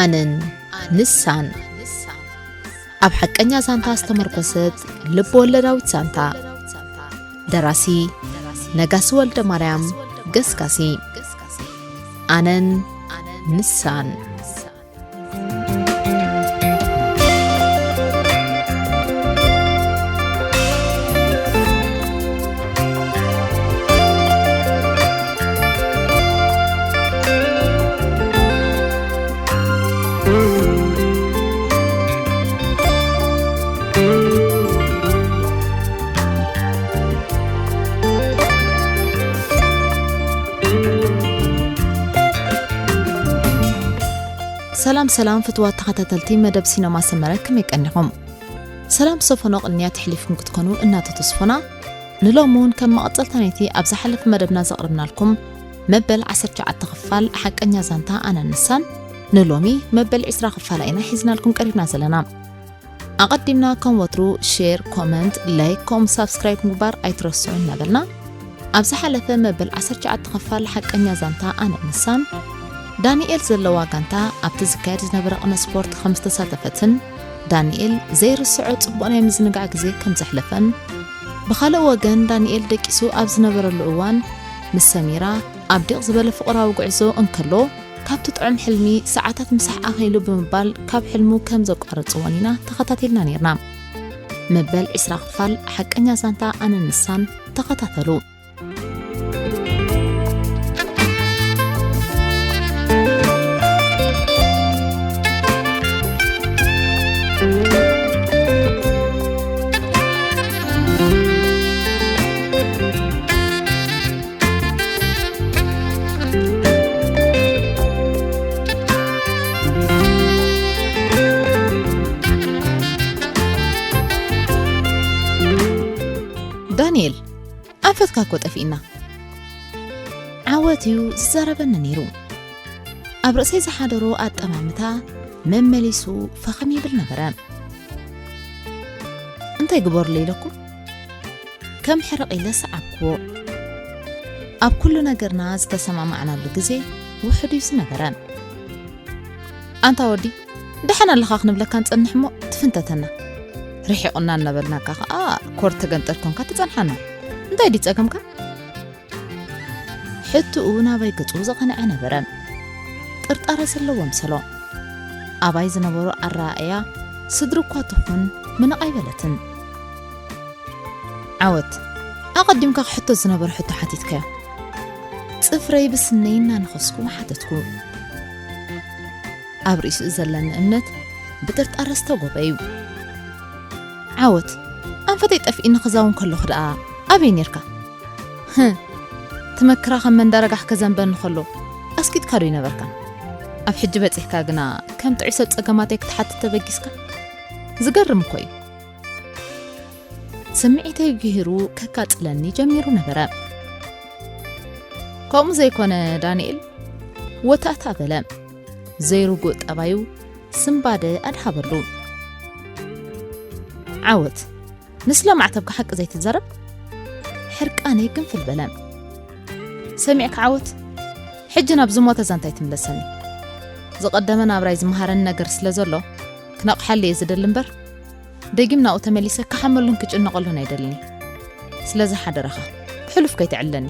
ኣነን ንሳን። ኣብ ሓቀኛ ዛንታ ዝተመርኮሰት ልብ ወለዳዊት ዛንታ። ደራሲ ነጋሲ ወልደ ማርያም ገስጋሲ። ኣነን ንሳን። ሰላም ሰላም ፍትዋት ተኸታተልቲ መደብ ሲነማ ሰመረ፣ ከመይ ቀኒኹም? ሰላም ሰፈኖ ቅንያት ኣሕሊፍኩም ክትኮኑ እናተተስፎና፣ ንሎሚ እውን ከም መቐጸልታ ናይቲ ኣብ ዝሓለፈ መደብና ዘቕርብናልኩም መበል ዓሰርተ ትሽዓተ ክፋል ሓቀኛ ዛንታ ኣነን ንሳን፣ ንሎሚ መበል ዕስራ ክፋላ ኢና ሒዝናልኩም ቀሪብና ዘለና። ኣቐዲምና ከም ወትሩ ሼር፣ ኮመንት፣ ላይክ ከምኡ ሳብስክራይብ ምግባር ኣይትረስዑ እናበልና፣ ኣብ ዝሓለፈ መበል ዓሰርተ ትሽዓተ ክፋል ሓቀኛ ዛንታ ኣነን ንሳን፣ ዳንኤል ዘለዋ ጋንታ ኣብቲ ዝካየድ ዝነበረ ቅነ ስፖርት ከም ዝተሳተፈትን ዳንኤል ዘይርስዖ ጽቡቕ ናይ ምዝንጋዕ ግዜ ከም ዘሕለፈን፣ ብኻልእ ወገን ዳንኤል ደቂሱ ኣብ ዝነበረሉ እዋን ምስ ሰሚራ ኣብ ዲቕ ዝበለ ፍቕራዊ ጉዕዞ እንከሎ፣ ካብቲ ጥዑም ሕልሚ ሰዓታት ምሳሕ ኣኺሉ ብምባል ካብ ሕልሙ ከም ዘቋረጽዎን ኢና ተኸታቲልና ኔርና። መበል ዕስራ ክፋል ሓቀኛ ዛንታ ኣነን ንሳን ተኸታተሉ። ዳንኤል፣ ኣንፈትካ እኮ ጠፊእና። ዓወት እዩ ዝዛረበኒ ነይሩ። ኣብ ርእሰይ ዝሓደሮ ኣጠማምታ መመሊሱ ፈኸም ይብል ነበረ። እንታይ ግበሩለይ ኢለኩም? ከም ሕርቕ ኢለ ሰዓብክዎ። ኣብ ኩሉ ነገርና ዝተሰማማዕናሉ ግዜ ውሑድ እዩ ዝነበረ። ኣንታ ወዲ፣ ደሓን ኣለኻ ክንብለካ ንጸንሕ እሞ ትፍንተተና። ርሒቑና እናበልናካ ኸኣ ኮር ተገምጠል ኮንካ ትጸንሓና። እንታይ ድዩ ጸገምካ? ሕቶኡ ናባይ ገጹ ዘቐንዐ ነበረ። ጥርጣረ ዘለዎ ምሰሎ። ኣባይ ዝነበሮ ኣረኣእያ ስድሪ እኳ ትኹን ምንቕ ኣይበለትን። ዓወት፣ ኣቐዲምካ ክሕቶ ዝነበረ ሕቶ ሓቲትካዮ። ጽፍረይ ብስነይ እናነኸስኩ ሓተትኩ። ኣብ ርእሲኡ ዘለኒ እምነት ብጥርጣረ ዝተጎበ እዩ። ዓወት፣ ኣንፈተይ ጠፊእኒ ክዛውን ከለኹ ደኣ ኣበይ ኔርካ? ህህ፣ ትመክራ ከም መንዳረጋሕ ከዘንበኒ ከሎ ኣስቂጥካ ዶ ይነበርካ? ኣብ ሕጂ በጺሕካ ግና ከም ጥዑይ ሰብ ጸገማተይ ክትሓትት ተበጊስካ? ዝገርም እኮ እዩ። ስምዒተይ ጉሂሩ ከቃጽለኒ ጀሚሩ ነበረ። ከምኡ ዘይኮነ ዳንኤል ወታእታ በለ። ዘይርጉእ ጠባዩ ስምባደ ኣድሃበሉ። ዓወት፣ ንስለ ማዕተብካ ሓቂ ዘይትዛረብ? ሕርቃነይ ግንፍል በለ። ሰሚዕካ ዓወት፣ ሕጂ ናብ ዝሞተ ዛንታ ኣይትምለሰኒ። ዝቐደመ ናብራይ ዝመሃረኒ ነገር ስለ ዘሎ፣ ክነቕሓሉ እየ ዝደሊ እምበር፣ ደጊም ናብኡ ተመሊሰ ክሓመሉን ክጭነቐሉን ኣይደልን። ስለዚ ሓደራኻ፣ ብሕሉፍ ከይተዕልለኒ።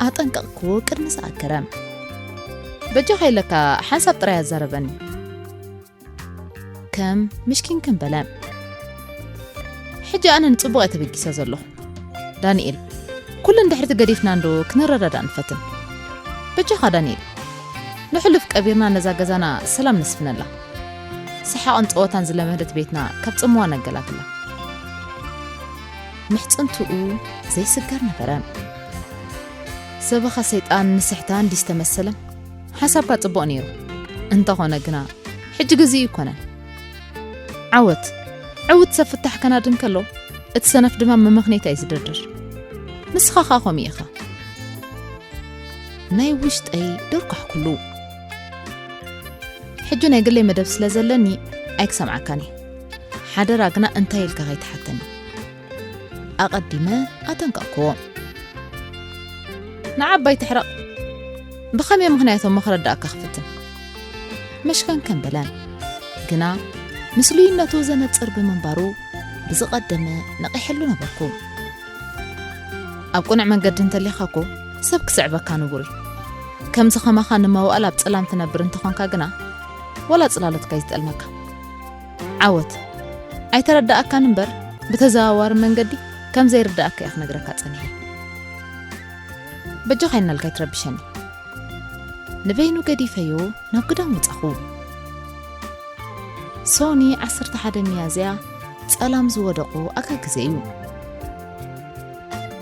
ኣጠንቀቕክዎ ቅድሚ ዝኣከረ። በጃኻ ኢለካ ሓንሳብ ጥራይ ኣዛረበኒ። ከም ምሽኪን ከም በለ። ሕጂ ኣነ ንጽቡቕ እየ ተበጊሰ ዘለኹ። ዳንኤል፣ ኩሉ እንድሕርቲ ገዲፍና እንዶ ክንረዳዳእ ንፈትን። በጃኻ ዳንኤል፣ ንሕሉፍ ቀቢርና ነዛ ገዛና ሰላም ነስፍነላ። ሰሓቕን ጸወታን ዝለመደት ቤትና ካብ ጽምዋ ነገላግላ። ምሕጽንትኡ ዘይስገር ነበረ። ሰበኻ ሰይጣን ንስሕታ እንዲ ዝተመሰለ ሓሳብካ ጽቡቕ ነይሩ። እንተኾነ ግና ሕጂ ግዜኡ ኣይኮነን። ዓወት፣ ዕዉት ሰብ ፍታሕ ከናዲ እንከሎ፣ እቲ ሰነፍ ድማ መመኽነይታ እዩ ዝድርድር። ንስኻ ኸኣ ከምኡ ኢኻ። ናይ ውሽጠይ ደርኳሕኩሉ። ሕጂ ናይ ግለይ መደብ ስለ ዘለኒ ኣይክሰምዓካን እየ። ሓደራ ግና እንታይ ኢልካ ከይትሓተኒ። ኣቐዲመ ኣጠንቀቕክዎ። ንዓባይ ትሕረቕ። ብኸመይ ምኽንያት እሞ ክረዳእካ ክፍትን? መሽከንከን በለ። ግና ምስሉይነቱ ዘነጽር ብምንባሩ ብዝቐደመ ነቒሐሉ ነበርኩ። ኣብ ቅኑዕ መንገዲ እንተሊኻ እኮ ሰብ ክስዕበካ ንቡር እዩ። ከምዚ ኸማኻ ንመዋእል ኣብ ጸላም ትነብር እንተኾንካ ግና፣ ወላ ጽላሎትካ እዩ ዝጠልመካ። ዓወት፣ ኣይተረዳእካን እምበር፣ ብተዘዋዋሪ መንገዲ ከም ዘይርዳእካ እየ ክነግረካ ጸኒሐ። በጃኻ ይናልካ ኣይትረብሸኒ። ንበይኑ ገዲፈዮ ናብ ግዳም ወጻኹ። ሶኒ ዓሰርተ ሓደ ሚያዝያ ጸላም ዝወደቑ ኣጋ ግዜ እዩ።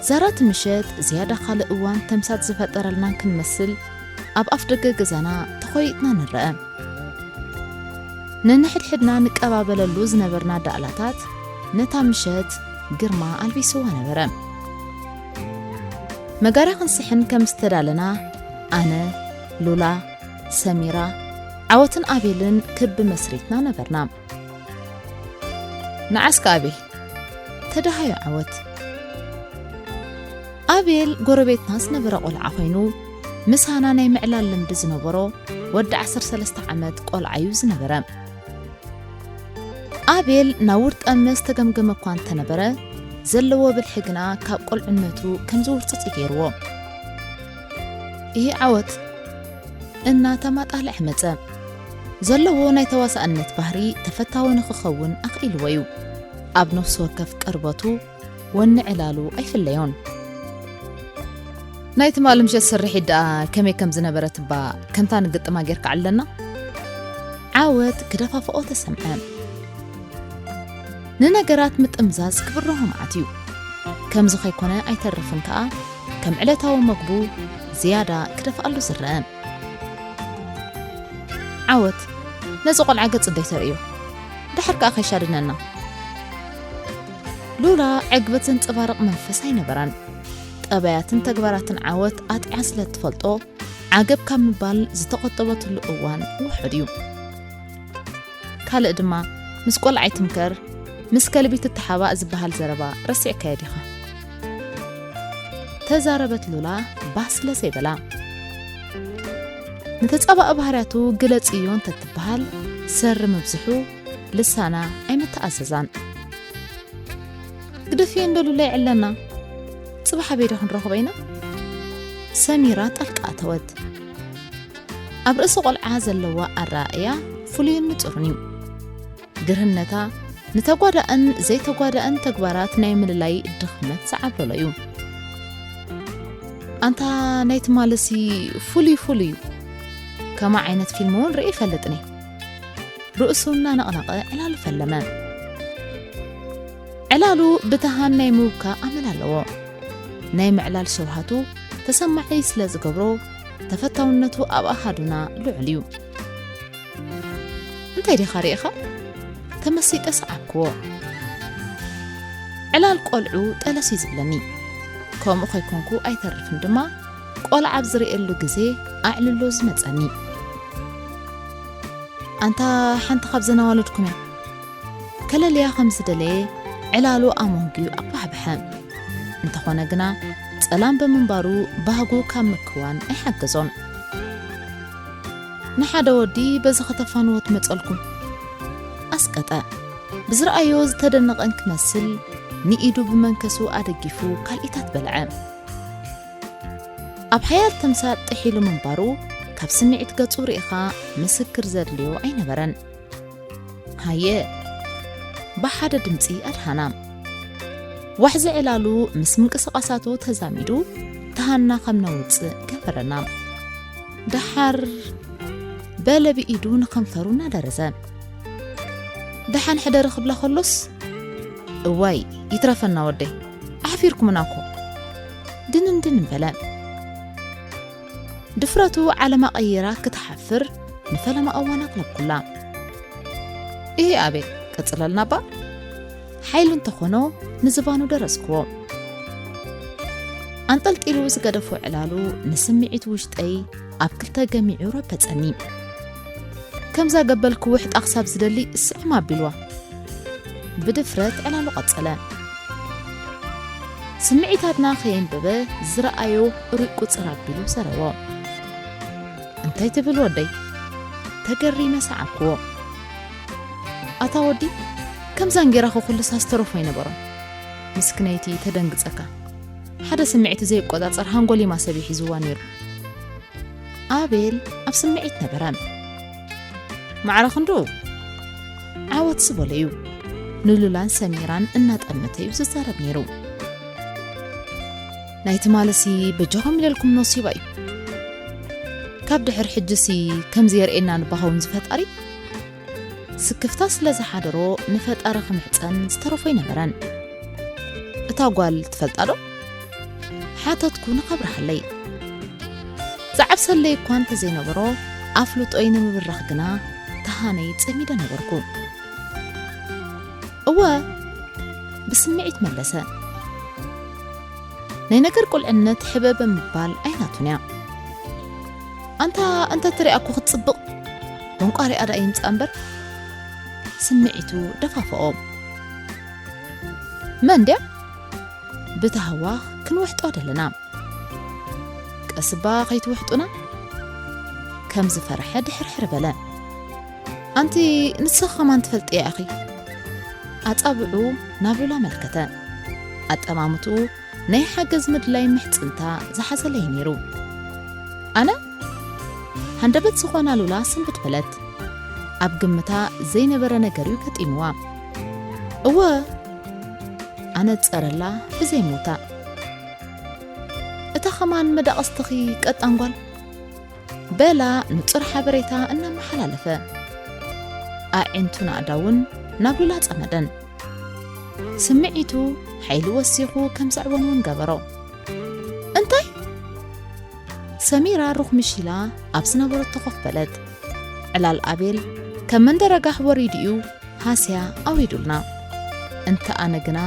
ዛራቲ ምሸት ዝያዳ ካልእ እዋን ተምሳጥ ዝፈጠረልናን ክንመስል ኣብ ኣፍ ደገ ገዛና ተኾይጥና ንረአ። ነንሕድሕድና ንቀባበለሉ ዝነበርና ዳእላታት ነታ ምሸት ግርማ ኣልቢስዋ ነበረ። መጋርያ ክንስሕን ከም ዝተዳለና ኣነ፣ ሉላ፣ ሰሚራ፣ ዓወትን ኣቤልን ክቢ መስሪትና ነበርና። ንዓስከ ኣቤል፣ ተደሃዮ ዓወት። ኣቤል ጎረቤትና ዝነበረ ቆልዓ ኮይኑ፣ ምሳና ናይ ምዕላል ልምዲ ዝነበሮ ወዲ ዓሰርተ ሰለስተ ዓመት ቆልዓ እዩ ዝነበረ። ኣቤል ናብ ውርጠመ ዝተገምገመ እኳ እንተነበረ፣ ዘለዎ ብልሒ ግና ካብ ቆልዕነቱ ከም ዝውርጽጽ ገይርዎ። ይሄ ዓወት እናተማጣልዐ መጸ። ዘለዎ ናይ ተዋሳእነት ባህሪ ተፈታዊ ንኽኸውን ኣኽኢልዎ እዩ። ኣብ ነፍሲ ወከፍ ቀርበቱ ወኒ ዕላሉ ኣይፍለዮን። ናይ ትማሊ ምሸት ስርሒት ደኣ ከመይ ከም ዝነበረት እባ ከምታ ንግጥማ ጌርካ ዕለና። ዓወት ክደፋፍኦ ተሰምዐ። ንነገራት ምጥምዛዝ ክብርሆ መዓት እዩ። ከምዚ ከይኮነ ኣይተርፍን ከኣ ከም ዕለታዊ መግቡ ዝያዳ ክደፍኣሉ ዝረአ። ዓወት፣ ነዚ ቆልዓ ገጽ ደይተርእዮ። ደሓር ከኣ ከይሻድነና። ሉላ ዕግበት ዘንጸባርቕ መንፈስ ኣይነበራን። ጠባያትን ተግባራትን ዓወት ኣጥዕያ ስለ እትፈልጦ፣ ዓገብ ካብ ምባል ዝተቖጠበትሉ እዋን ውሑድ እዩ። ካልእ ድማ፣ ምስ ቆልዓ ኣይትምከር፣ ምስ ከልቢ ትተሓባእ ዝበሃል ዘረባ ረሲዕካዮ ዲኻ? ተዛረበት ሉላ ባስለ ዘይበላ። ንተጻባኢ ባህርያቱ ግለጽዮ እንተትበሃል፣ ሰሪ ምብዝሑ ልሳና ኣይምተኣዘዛን። ግደፍዮ እንዶ ሉላ ይዕለና፣ ጽባሕ ኣበይ ዶ ክንረኽቦ ኢና? ሰሚራ ጣልቃ ኣተወት። ኣብ ርእሲ ቆልዓ ዘለዋ ኣረኣእያ ፍሉይን ንጹርን እዩ። ግርህነታ ንተጓዳእን ዘይተጓዳእን ተግባራት ናይ ምልላይ ድኽመት ዝዓብለሎ እዩ። ኣንታ ናይ ትማልሲ ፍሉይ ፍሉይ እዩ። ከማ ዓይነት ፊልም እውን ርኢ ይፈልጥን እየ። ርእሱ እናነቕነቐ ዕላሉ ፈለመ። ዕላሉ ብተሃን ናይ ምውካእ ኣመል ኣለዎ። ናይ ምዕላል ሸውሃቱ ተሰማዒ ስለ ዝገብሮ፣ ተፈታውነቱ ኣብ ኣሃዱና ልዑል እዩ። እንታይ ዲኻ ርኢኻ? ተመሲጠ ሰዓብክዎ። ዕላል ቆልዑ ጠለስ እዩ ዝብለኒ። ከምኡ ከይኮንኩ ኣይተርፍን ድማ፣ ቆልዓ ኣብ ዝርእየሉ ግዜ ኣዕልሎ ዝመጸኒ። ኣንታ ሓንቲ ካብዘን ኣዋልድኩም እያ። ከለልያ ከም ዝደለየ ዕላሉ ኣሞንግዩ ኣባሕብሐ። እንተኾነ ግና፣ ጸላም ብምንባሩ ባህጉ ካብ ምክዋን ኣይሓገዞን። ንሓደ ወዲ በዚ ከተፋንዎ ትመጸልኩም። ኣስቀጠ። ብዝረኣዮ ዝተደነቐን ክመስል፣ ንኢዱ ብመንከሱ ኣደጊፉ ካልኢታት በልዐ። ኣብ ሓያል ተምሳጥ ጥሒሉ ምንባሩ፣ ካብ ስምዒት ገጹ ርኢኻ ምስክር ዘድልዮ ኣይነበረን። ሃየ፣ ብሓደ ድምጺ ኣድሃና። ዋሕዚ ዕላሉ ምስ ምንቅስቓሳቱ ተዛሚዱ፣ ተሃና ከም ነውጽእ ገበረና። ደሓር በለ ብኢዱ ንኸንፈሩ እናደረዘ። ደሓን ሕደሪ ክብላ ከሎስ፣ እዋይ፣ ይትረፈና ወደይ፣ ኣሕፊርኩምና እኮ። ድንንድን በለ። ድፍረቱ ዓለማ ቀይራ ክትሓፍር ንፈለማ እዋን ኣቕለብኩላ። እሂ ኣቤል፣ ቀጽለልና እባ። ሓይሉ እንተኾኖ ንዝባኑ ደረዝክዎ። ኣንጠልጢሉ ዝገደፎ ዕላሉ ንስምዒት ውሽጠይ ኣብ ክልተ ገሚዑ ረበጸኒ። ከምዛ ገበል ክውሕጣ ክሳብ ዝደሊ ስዕም ኣቢልዋ። ብድፍረት ዕላሉ ቀጸለ። ስምዒታትና ከየንበበ ዝረኣዮ ርኡይ ቁጽር ኣቢሉ ዘረቦ። እንታይ ትብል ወደይ? ተገሪመ ሰዓብክዎ። ኣታ ወዲ፣ ከምዛን ጌራኸ ኩልስ ኣስተረፎ ኣይነበሮን። ምስክነይቲ ተደንግጸካ። ሓደ ስምዒቱ ዘይቆጻጸር ሃንጎሊማ ሰብ እዩ ሒዝዋ ነይሩ። ኣቤል ኣብ ስምዒት ነበረ። ማዕረ ክንድኡ ዓወት ዝበሎ እዩ። ንሉላን ሰሚራን እናጠመተ እዩ ዝዛረብ ነይሩ። ናይ ትማልሲ በጃኹም ኢለልኩም ነሲባ እዩ። ካብ ድሕር ሕጅሲ ከምዚ የርእየና ንባኸውን ዝፈጣሪ። ስክፍታ ስለ ዝሓደሮ ንፈጣሪ ክምሕጸን ዝተረፎ ኣይነበረን። እታ ጓል ትፈልጣ ዶ? ሓተትኩ ንኸብርሃለይ። ዝዓብሰለይ እኳ እንተዘይነበሮ ኣፍልጦይ ንምብራኽ ግና ተሃነይ ጸሚደ ነበርኩ። እወ፣ ብስምዒት መለሰ። ናይ ነገር ቁልዕነት ሕበበ ምባል ኣይናቱን እያ። ኣንታ እንተ ትሪኣ እኮ ክትጽብቕ፣ መንቋሪኣ ደኣ ይምጻእ እምበር። ስምዒቱ ደፋፍኦ። መን ድያ? ብታህዋኽ ክንውሕጦ ደለና። ቀስባ ከይትውሕጡና? ከም ዝፈርሐ ድሕርሕር በለ። ኣንቲ ንስኺ ከማን ትፈልጥያ ኢኺ። ኣጻብዑ ናብ ሉላ መልከተ። ኣጠማምትኡ ናይ ሓገዝ ምድላይ ምሕጽንታ ዝሓዘለይ ነይሩ። ኣነ? ሃንደበት ዝኾና ሉላ ስንብት በለት። ኣብ ግምታ ዘይነበረ ነገር እዩ ገጢምዋ። እወ፣ ኣነጸረላ ብዘይሞታ። እታ ኸማን መዳቕስትኺ ቀጣን ጓል፣ በላ ንጹር ሓበሬታ እናመሓላለፈ። ኣዒንቱን ኣእዳውን ናብ ሉላ ጸመደን። ስምዒቱ ሓይሊ ወሲኹ ከም ዘዕወን እውን ገበሮ። እንታይ? ሰሚራ ሩኽ ምሽ ኢላ ኣብ ዝነበረቶ ኮፍ በለት። ዕላል ኣቤል ከም መንደር ኣጋሕ ወሪዱ እዩ ሃስያ ኣውሪዱልና። እንተ ኣነ ግና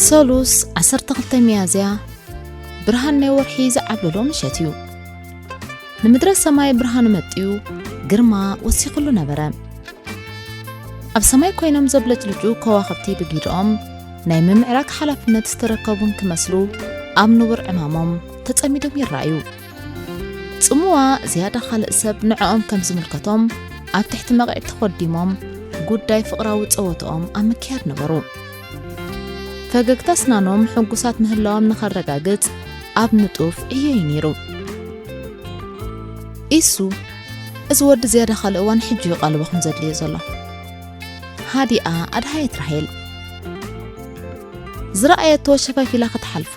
ሰሉስ ዓሰርተ ክልተ ሚያዝያ ብርሃን ናይ ወርሒ ዝዓብለሎ ምሸት እዩ። ንምድረ ሰማይ ብርሃኑ መጥዩ ግርማ ወሲኹሉ ነበረ። ኣብ ሰማይ ኮይኖም ዘብለጭልጩ ከዋኽብቲ ብጊድኦም ናይ ምምዕራግ ሓላፍነት ዝተረከቡ እንክመስሉ ኣብ ንቡር ዕማሞም ተጸሚዶም ይረኣዩ። ጽምዋ ዝያዳ ካልእ ሰብ ንዕኦም ከም ዝምልከቶም ኣብ ትሕቲ መቕዒት ተኾዲሞም ጉዳይ ፍቕራዊ ጸወትኦም ኣብ ምክያድ ነበሩ። ፈገግታ ኣስናኖም ሕጉሳት ምህላዎም ንኸረጋግጽ ኣብ ንጡፍ ዕዮ እዩ ነይሩ። ኢሱ፣ እዚ ወዲ ዝያዳ ካልእ እዋን ሕጂ እዩ ቃልቦ ከም ዘድልዮ ዘሎ። ሃዲኣ ኣድሃየት ራሄል። ዝረኣየቶ ሸፋፊላ ክትሓልፎ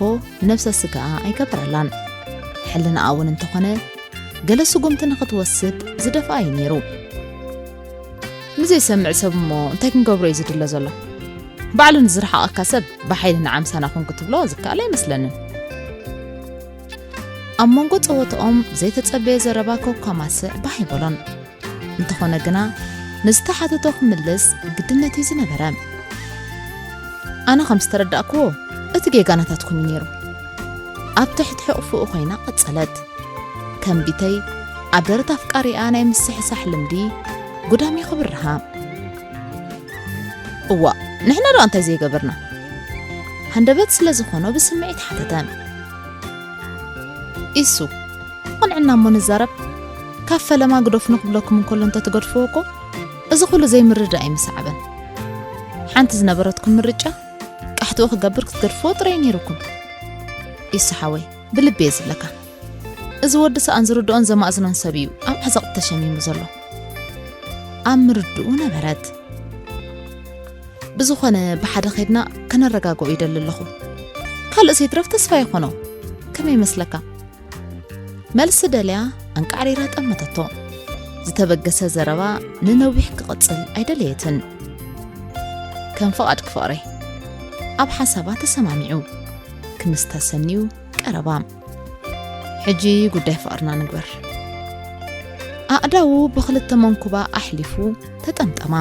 ነብሰ ስጋኣ ኣይገበረላን። ሕልናኣ እውን እንተኾነ ገለ ስጉምቲ ንኽትወስድ ዝደፍኣ እዩ ነይሩ። ንዘይሰምዕ ሰብ እሞ እንታይ ክንገብሮ እዩ ዝድለ ዘሎ? ባዕሉ ንዝረሓቐካ ሰብ ብሓይሊ ንዓምሳና ኩን ክትብሎ ዝከኣል ኣይመስለንን። ኣብ መንጎ ጸወትኦም ዘይተጸበየ ዘረባ ኮኳ ማስዕ ባህ ኣይበሎን። እንተኾነ ግና ንዝተሓተቶ ክምልስ ግድነት እዩ ዝነበረ። ኣነ ከም ዝተረዳእክዎ እቲ ጌጋ ናታትኩም እዩ ነይሩ። ኣብ ትሕቲ ሕቑፍኡ ኮይና ቀጸለት። ከም ቢተይ ኣብ ደረት ኣፍቃሪኣ ናይ ምስሕሳሕ ልምዲ ጉዳም ይኽብርሃ። እዋእ፣ ንሕና ዶ እንታይ ዘይገበርና? ሃንደበት ስለ ዝኾኖ ብስምዒት ሓተተ። ኢሱ፣ ቕንዕና እሞ ንዛረብ። ካብ ፈለማ ግደፉ ንክብለኩም እንከሎ እንተትገድፍዎ እኮ እዚ ኩሉ ዘይምርዳእ ኣይምሰዓበን። ሓንቲ ዝነበረትኩም ምርጫ ቃሕትኡ ክገብር ክትገድፍዎ ጥራይ ነይሩኩም። ኢሱ ሓወይ፣ ብልቢ እየ ዝብለካ። እዚ ወዲ ሰኣን ዝርድኦን ዘማእዝኖን ሰብ እዩ ኣብ ዓዘቕቲ ተሸሚሙ ዘሎ። ኣብ ምርድኡ ነበረት። ብዝኾነ ብሓደ ኸይድና ከነረጋግኦ ይደሊ ኣለኹ። ካልእ ዘይትረፍ ተስፋ ይኾኖ። ከመይ ይመስለካ? መልሲ ደልያ ኣንቃዕሪራ ጠመተቶ። ዝተበገሰ ዘረባ ንነዊሕ ክቕጽል ኣይደለየትን። ከም ፍቓድኪ ፍቕረይ። ኣብ ሓሳባ ተሰማሚዑ። ክምስታ ሰንዩ ቀረባ። ሕጂ ጉዳይ ፍቕርና ንግበር። ኣእዳዉ ብኽልተ መንኩባ ኣሕሊፉ ተጠምጠማ።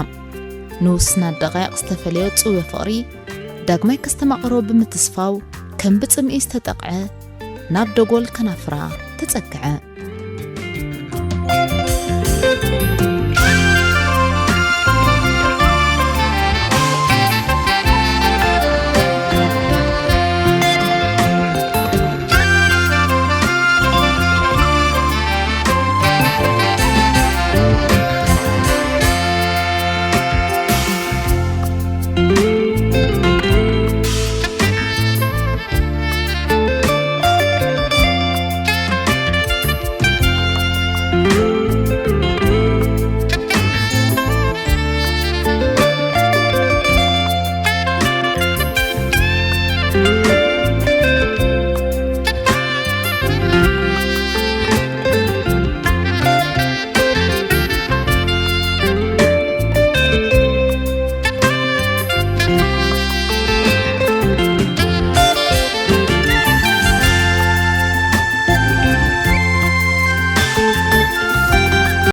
ንውስናት ደቓይቕ ዝተፈለዮ ጽውዮ ፍቕሪ ዳግማይ ከስተማቕሮ ብምትስፋው ከም ብጽምኢ ዝተጠቕዐ ናብ ደጎል ከናፍራ ተጸግዐ።